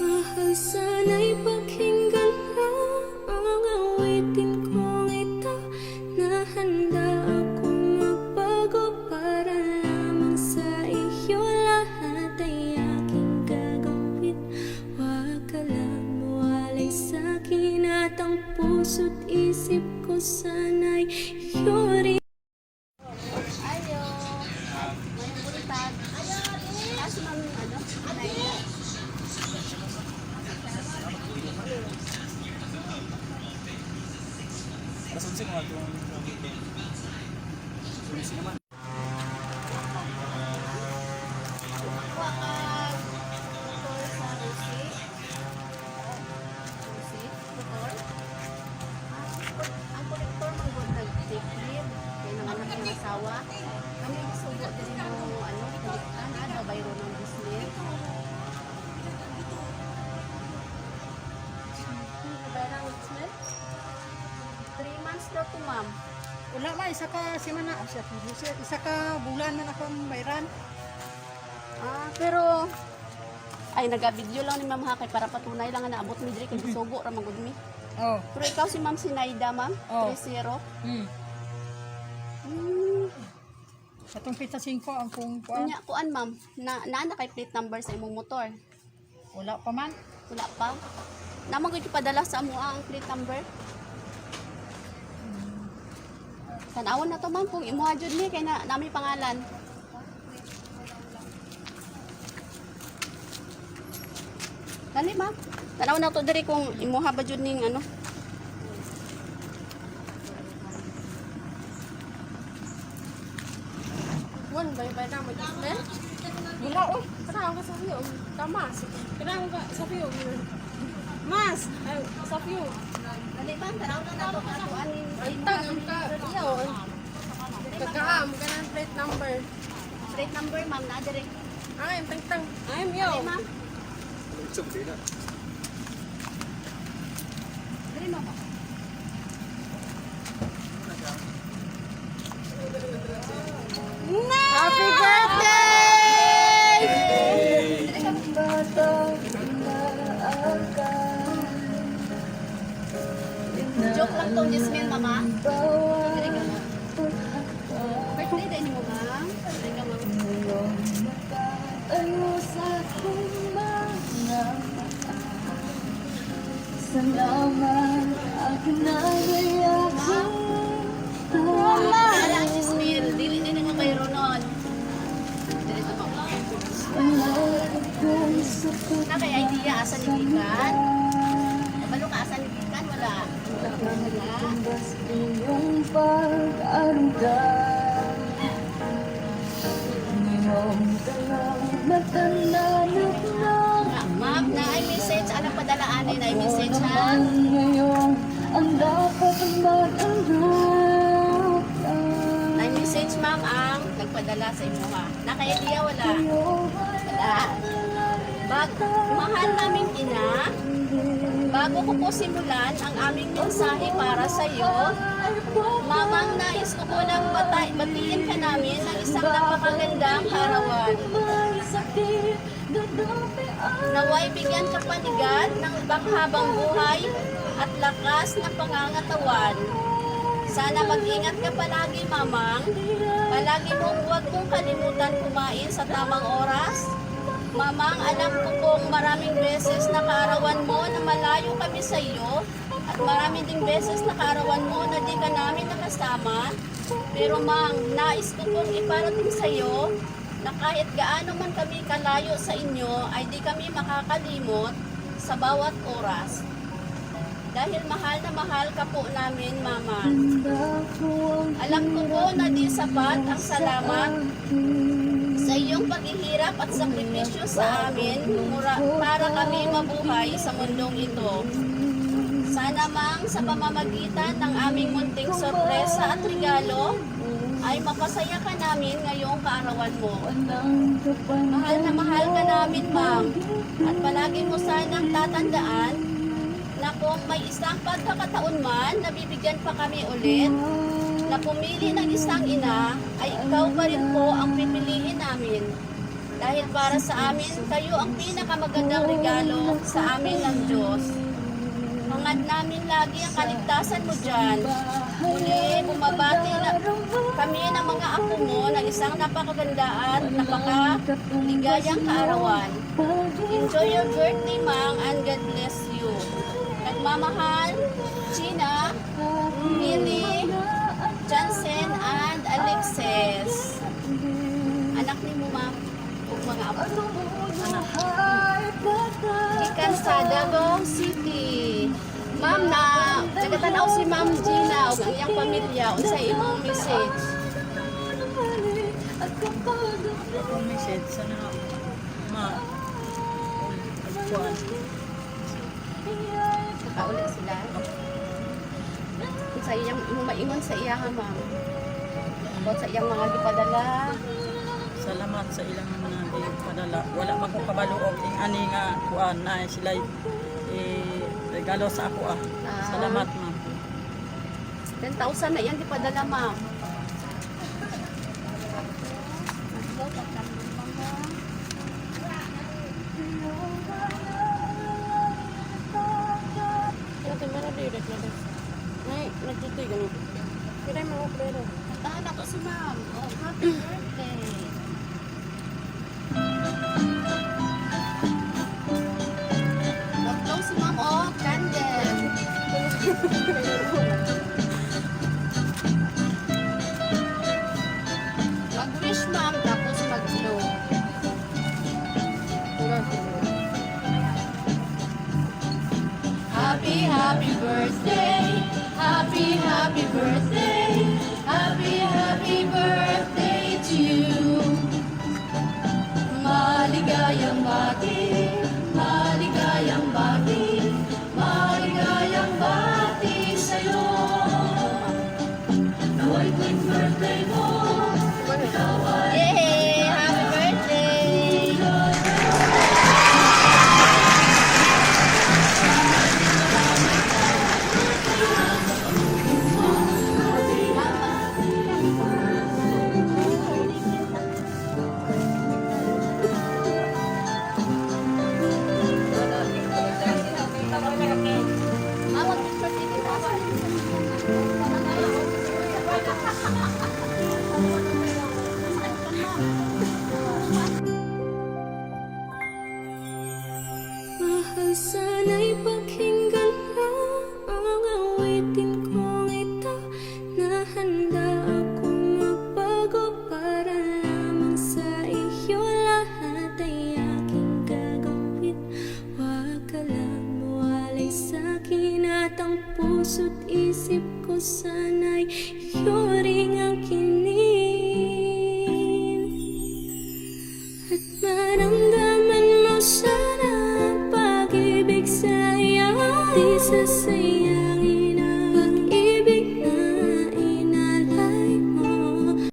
Mahal, sana'y pakinggan mo ang awitin kong ito, na handa akong magbago para lamang sa iyo. Lahat ay aking gagawin. Huwag ka lang mawalay sa akin, at ang puso't isip ko sana'y iyo rin. Ayo. Mayong buntag. Ayo, Tapos ma'am, ano? Ate. Alas 11 mga itong. 11 naman. Kuha ka motor sa Rusi. Rusi, motor. Ah, ang kolektor man gud nag-take leave. Kay nang anak ng asawa. Kami gisugo diri mo ano, kolektan ah, bayro ng business. 3 months daw to, ma'am. Wala man, isa ka semana, isa ka bulan man akong bayran. Ah, pero ay naga-video lang ni Ma'am Hakay para patunay lang nga naabot mi diri kay gisugo ra man gud mi. Oh. Pero ikaw si Ma'am Sinaida, ma'am, Oh. 30. Hmm. Atong pita 5 ang kung kuan. Unya kuan, ma'am, na naa na kay plate number sa imong motor? Wala pa man. Wala pa. Naman gud ipadala sa amo ang plate number. Tanawon na to, ma'am, kung imuha jud ni kay na nami pangalan. Dali, ma'am. Tanaw na to diri kung imuha ba jud ning ano. One by by na mo eh? Wala oy. Kanang ka sa iyo. Tamas. Kanang ka sa iyo. Mas, ay sa iyo. Dali, ma'am, tanaw na nato katuan ning Ay tang ang ka iyo. Kakaam kanang plate number. Plate number, ma'am, na diri. Ay, tang tang. Ay, yo. Dali, ma'am. Ito, ba na? Diri, ma'am. Happy birthday! Joke lang tong Jasmine, mama. Diri ka, ma'am. Birthday din mo, ma'am. Diri ka, ma'am. Salamat akin na. Wala ang Jasmine. Dili din mo kay Ronon. Diri ka, ma'am. Na kay idea asa ni gikan? Kabalo ka asa ni gikan? Wala. Wala. Iyong pag-aruga. Ngayong dalang matananap na. Nga, ma'am, na ay message. Anong padalaan na ay message, ha? Naman ngayon ang dapat mag-aruga. Na ay message, ma'am, ang nagpadala sa imuha. Na kay idea wala? Wala. Bag, mahal naming ina, bago ko po simulan ang aming mensahe para sa iyo, Mamang, nais ko po nang batiin ka namin ng isang napakagandang kaarawan. Naway bigyan ka pa ni God ng panghabang buhay at lakas na pangangatawan. Sana mag-ingat ka palagi, Mamang. Palagi mong huwag mong kalimutan kumain sa tamang oras. Mamang, alam ko pong maraming beses na kaarawan mo na malayo kami sa iyo at marami ding beses na kaarawan mo na di ka namin nakasama. Pero Mang, nais ko pong iparating sa iyo na kahit gaano man kami kalayo sa inyo ay di kami makakalimot sa bawat oras. Dahil mahal na mahal ka po namin, Mama. Alam ko po na di sapat ang salamat sa iyong paghihirap at sakripisyo sa amin para kami mabuhay sa mundong ito. Sana, Mang, sa pamamagitan ng aming munting sorpresa at regalo, ay mapasaya ka namin ngayong kaarawan mo. Mahal na mahal ka namin, Ma'am. At palagi mo sanang tatandaan na kung may isang pagkakataon man na bibigyan pa kami ulit na pumili ng isang ina, ay ikaw pa rin po ang pipiliin namin. Dahil para sa amin, kayo ang pinakamagandang regalo sa amin ng Diyos. Hangad namin lagi ang kaligtasan mo dyan. Muli, bumabati na kami ng mga apo mo ng isang napakaganda at napakaligayang kaarawan. Enjoy your birthday, Mang, and God bless you. Nagmamahal, Gina, Millie, Jansen, and Alexis. Anak ni mo, ma'am, ug mga apo. Gikan sa Davao City. Ma'am, na nagatanaw si Ma'am Gina ug ang iyang pamilya, unsay imong message? Akong message sana ma kuan. Nakauli sila. Unsay iyang imong maingon sa iya ha, ma'am? About sa iyang mga gipadala. Salamat sa ilang mga padala. Wala man ko kabalo og ing ani nga kuan na sila eh, regalo sa ako ah. Ah. Salamat, ma'am. 10,000 na iyang gipadala, ma'am. Ay, nagtutoy ganun. Kaya mga pero. Kantahan ako si ma'am. Oh, happy birthday. Mag-blow si ma'am, oh, candle. Mag-wish, ma'am, tapos mag-blow. Happy, happy birthday. Happy, happy birthday. Happy, happy birthday to you. Maligayang bati, maligayang bati, maligayang bati sa'yo. Naway tuwing birthday mo, ikaw ay. Yay! Happy birthday! Mama, picture taking ako. Mahal, sana'y pakinggan mo ang awitin kong ito na handa akong magbago para lamang sa iyo. Lahat ay aking gagawin. Huwag ka lang mawalay sa akin at ang puso't isip ko sana'y iyo rin ang